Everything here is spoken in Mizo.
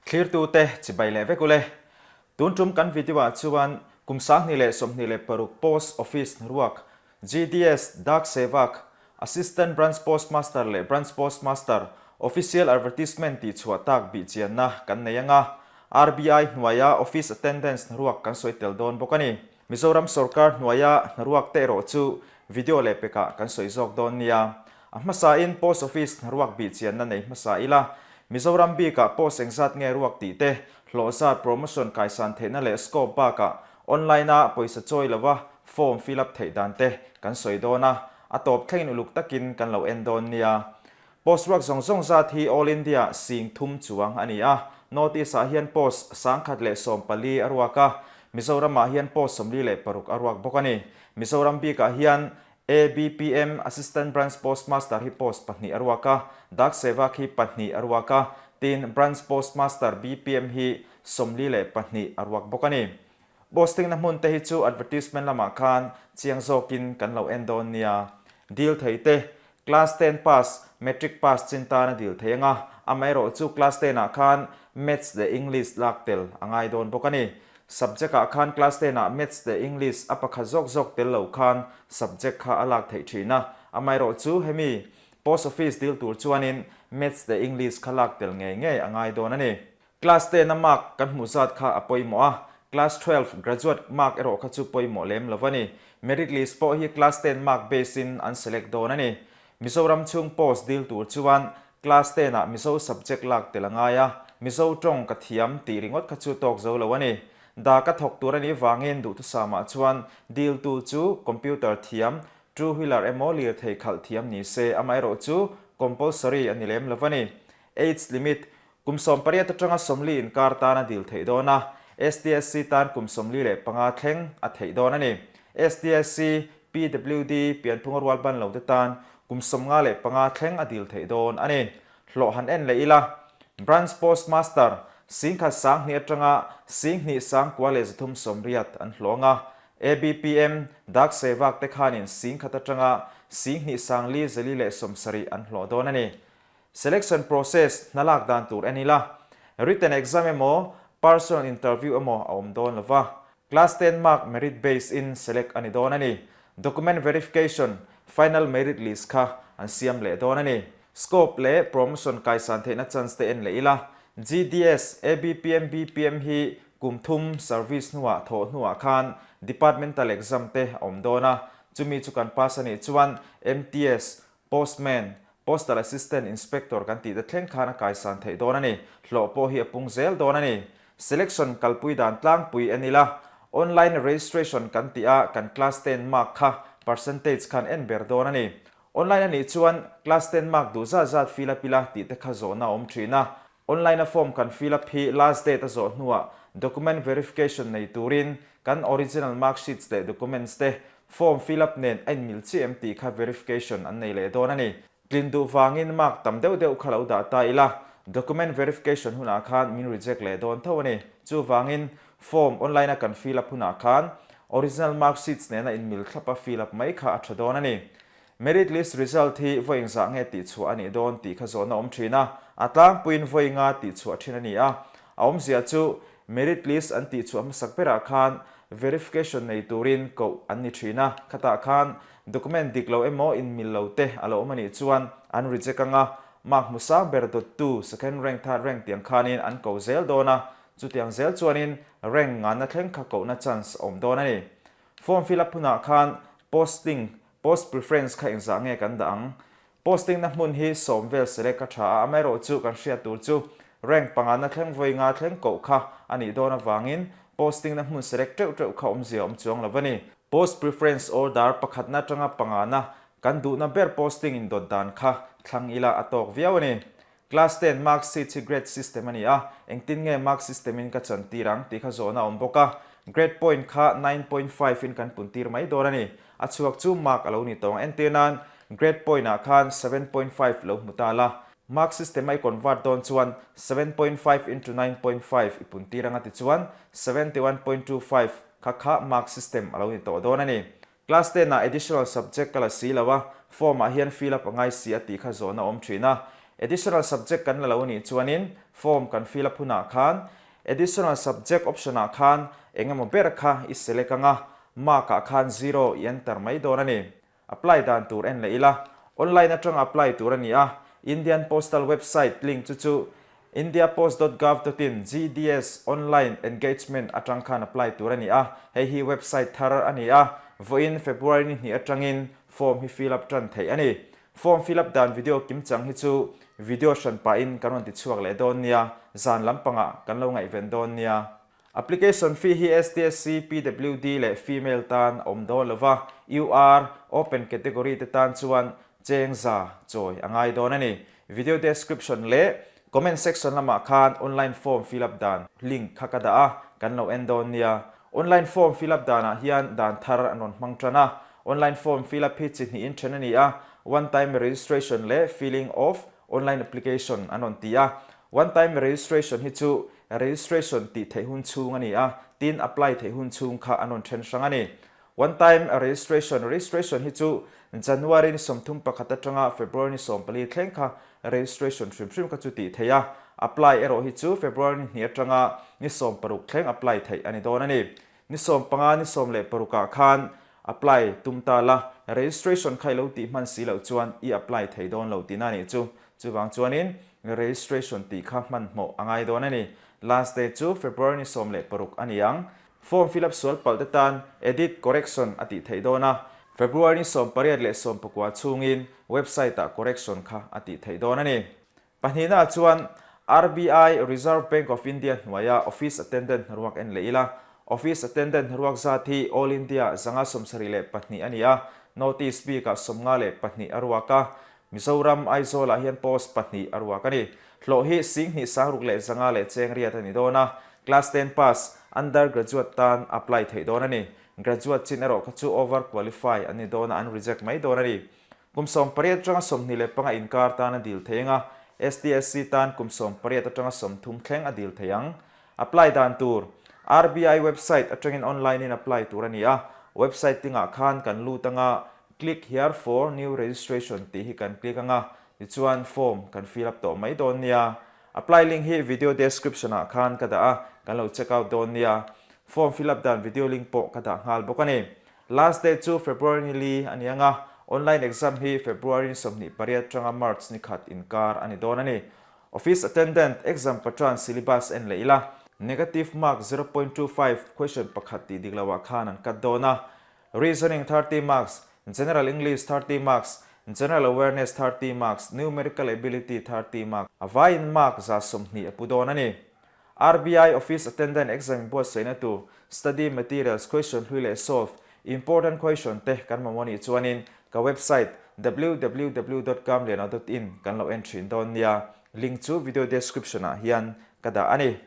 Thlirtute chibai leh vek ule. Tun tum kan video ah chuan kum 2026 Post Office hnaruak GDS Dak Sevak Assistant Branch Postmaster leh Branch Postmaster Official Advertisement tih chhuah tak bih chianna kan nei anga RBI hnuaia Office Attendance hnaruak kan sawi tel dawn bawk a ni. Mizoram sorkar hnuaia hnaruak te erawh chu video leh pekah kan sawi zawk dawn nia. A hmasain Post Office hnaruak bih chianna nei hmasa ila, Mizoram bikah post engzat nge ruak tih te, hlawh zat promotion kaisan theihna leh scope bakah online-a pawisa chawi lova form fill up theih dan te kan sawi dawn a, a tawp thlengin uluk takin kan lo en dawn nia. Post ruak zawng zawng zat hi All India sing thum chuang a ni a, North East ah hian post 1014 a ruak a, Mizoram ah hian post 46 a ruak bawk a ni. Mizoram bikah hian ABPM, Assistant Branch Postmaster, hi post pahnih a ruak a, Dak Sevak hi pahnih a ruak a, tin Branch Postmaster, BPM, hi 42 a ruak bawk a ni. Posting na hmun te hi chu advertisement lamah khan chiang zawkin kan lo en dawn nia. Dil thei te, Class ten pass, Matric pass chin tan a dil thei anga, amaherawh chu class ten ah khan Maths leh English lak tel a ngai dawn bawk a ni. Subject ah khan class ten ah Maths leh English a pakhat zawk zawk tel lo khan subject kha a lak theih thin a, amaherawh chu hemi Post Office dil tur chuanin Maths leh English kha lak tel ngei ngei a ngai dawn a ni. Class ten a mark kan hmuh zat kha a pawimawh a, Class 12 graduate mark erawh kha chu pawimawh lem lo a ni. Merit list pawh hi Class ten mark base in an select dawn a ni. Mizoram chhung post dil tur chuan Class ten ah Mizo subject lak tel a ngai a, Mizo tawng ka thiam tih ringawt kha chu tawk zo lo a ni. Dak a thawk tur a nih vangin duhthusam ah chuan dil tu chu computer thiam, two wheeler emaw lirthei khalh thiam ni se, amaherawh chu compulsory a ni lem lo a ni. Age limit, Kum 18 atanga 40 inkar tan a dil theih dawn a, STSC tan kum 45 thleng a theih dawn a ni. STSC, PWD, pianphunga rual ban lo te tan kum 55 thleng a dil theih dawn a ni. Hlawh han en leh ila, Branch Postmaster, 10,000 20 atanga 2,000 1,380 an hlawng a, ABPM, Dak Sevak te khanin 10,000 atanga 2,000 470 an hlawh dawn a ni. Selection process hna lak dan tur en ila, written exam emaw, personal interview emaw a awm dawn lova, class ten mark merit base in select a ni dawn a ni. Document verification, final merit list kha an siam leh dawn a ni. Scope leh promotion kaisan theihna chance te en leh ila, GDS, ABPM, BPM hi kum thum service hnuah thawh hnuah khan departmental exam te a awm dawn a, chumi chu kan pass a nih chuan MTS, Postman, Postal Assistant Inspector kan tih te thleng khan a kaisan theih dawn a ni. Hlawh pawh hi a pung zel dawn a ni. Selection kalpui dan tlangpui en ila, Online Registration kan tih a kan Class ten mark kha percentage khan en ber dawn a ni. Online a nih chuan Class ten mark duh zat zat fill up ila tih te kha zawhna a awm thin a. Online a form kan fill up hi last date a zawh hnuah document verification nei turin kan original mark sheets leh documents te form fill up nen a inmil chiah em tih kha verification an nei leh dawn a ni. Tlin duh vangin mark tam deuh deuh kha lo dah ta ila, document verification hunah khan min reject leh dawn tho a ni. Chuvangin form online a kan fill up hunah khan original mark sheets nena inmil thlap a fill up mai kha a tha dawn a ni. Merit list result hi vawi engzah nge tihchhuah a nih dawn tih kha zawhna awm thin a, a tlangpuiin vawi nga tihchhuah thin a ni a. A awmzia chu merit list an tihchhuah hmasak berah khan verification nei turin koh an ni thin a, khatah khan document dik lo emaw inmil lo te a lo awm a nih chuan an reject ang a, mark hmu sang ber dawttu second rank third rank tiang khanin an ko zel dawn a, chutiang zel chuanin rank nganna thleng kha kohna chance a awm dawn a ni. Form fill up hunah khan posting Post preference kha engzah nge kan dah ang? Posting na hmun hi sawm vel select a tha a, amaherawh chu kan hriat tur chu rank pangana thleng vawi nga thleng koh kha a nih dawn avangin posting na hmun select teuh teuh kha awmzia awm chuang lo a ni. Post preference order pakhatna atanga pangana kan duhna ber posting indawt dan kha thlang ila a tawk viau a ni. Class ten mark sheet hi grade system a ni a, engtin nge mark system in ka chan tir ang tih kha zawhna a awm bawk a, grade point kha 9.5 in kan pun tir mai dawn a ni. A chhuak chu mark a lo ni tawng. Entir nan grade point ah khan 7.5 lo hmu ta la, mark system a i convert dawn chuan 7.5 into 9.5 i pun tir ang a ti chuan 71.25 kha kha mark system a lo ni tawh dawn a ni. Class ten ah additional subject ka la si lo a, form ah hian fill up a ngai si a tih kha zawhna awm thin a. Additional subject kan la lo anih chuanin form kan fill up hunah khan additional subject option ah khan eng emaw ber kha i select anga mark ah khan zero i enter mai dawn a ni. Apply dan tur en leh ila. Online atanga apply tur a ni a, Indian Postal website link chu chu indiapost.gov.in GDS online engagement atang khan apply tur a ni a, hei hi website thar a ni a, vawiin February ni hnih atangin form hi fill up tan theih a ni. Form fill up dan video kimchang hi chu video hran pahin kan rawn ti chhuak leh dawn nia, zan lampangah kan lo ngaihven dawn nia. Application fee hi STSC, PWD leh Female tan a awm dawn lova, UR, Open category te tan chuan cheng za chawi a ngai dawn a ni. Video description leh comment section lamah khan online form fill up dan link kha ka dah a, kan lo en dawn nia. Online form fill up danah hian dan thar an rawn hmang tan a. Online form fill up hi chi hnihin then a ni a, one time registration leh filling of online application an rawn ti a. One time registration hi chu registration tih theih hun chhung a ni a, tin apply theih hun chhung kha an rawn then hrang a ni. One time registration, Registration hi chu January ni 31 atanga February ni 14 thleng kha registration hrim hrim kha chu tih theih a, apply erawh hi chu February ni hnih atanga ni 16 thleng apply theih a ni dawn a ni. Ni 15, ni 16 ah khan apply tum ta la, registration kha i lo tih hman si loh chuan i apply thei dawn lo tihna a nih chu. Chuvang chuanin registration tih kha hmanhmawh a ngai dawn a ni. Last day chu February ni 16 a ni ang. Form fill up sual palh te tan edit, correction a tih theih dawn a, February ni 18 leh 19 chhungin website ah correction kha a tih theih dawn a ni. Pahnihna ah chuan RBI, Reserve Bank of India, hnuaia Office Attendant hnaruak en leh ila. Office Attendant hnaruak zat hi All India 172 a ni a, Notice bikah 52 a ruak a, Mizoram, Aizawl ah hian post pahnih a ruak a ni. Hlawh hi 26,500 leh cheng riat a ni dawn a, Class ten pass, under graduate tan apply theih dawn a ni. Graduate chin erawh kha chu over qualify an ni dawn a, an reject mai dawn a ni. Kum 18 atanga 25 inkar tan a dil thei ang a, STSC tan kum 18 atanga 30 thleng a dil thei ang. Apply dan tur, RBI website atangin online in apply tur a ni a, website tingah khan kan lut anga Click here for new registration tih hi kan click anga, tichuan form kan fill up tawh mai dawn nia. Apply link hi video description ah khan ka dah a, kan lo check out dawn nia. Form fill up dan video link pawh ka dah nghal bawk a ni. Last date chu February ni li a ni anga, online exam hi February ni 28 atanga March ni khat inkar a ni dawn a ni. Office attendant exam patran syllabus en leh ila. Negative mark 0.25 question pakhat tih dik loh ah khan an cut dawn a, Reasoning 30 marks, General English 30 marks, General Awareness 30 marks, Numerical Ability 30 marks, a vaiin mark 120 a pu dawn a ni. RBI Office Attendant exam inbuatsaihna tur study materials, question hlui leh solve, important question te kan mamawh nih chuanin ka website www dot kamliana dot in kan lo en thin dawn nia. Link chu video description ah hian ka dah a ni.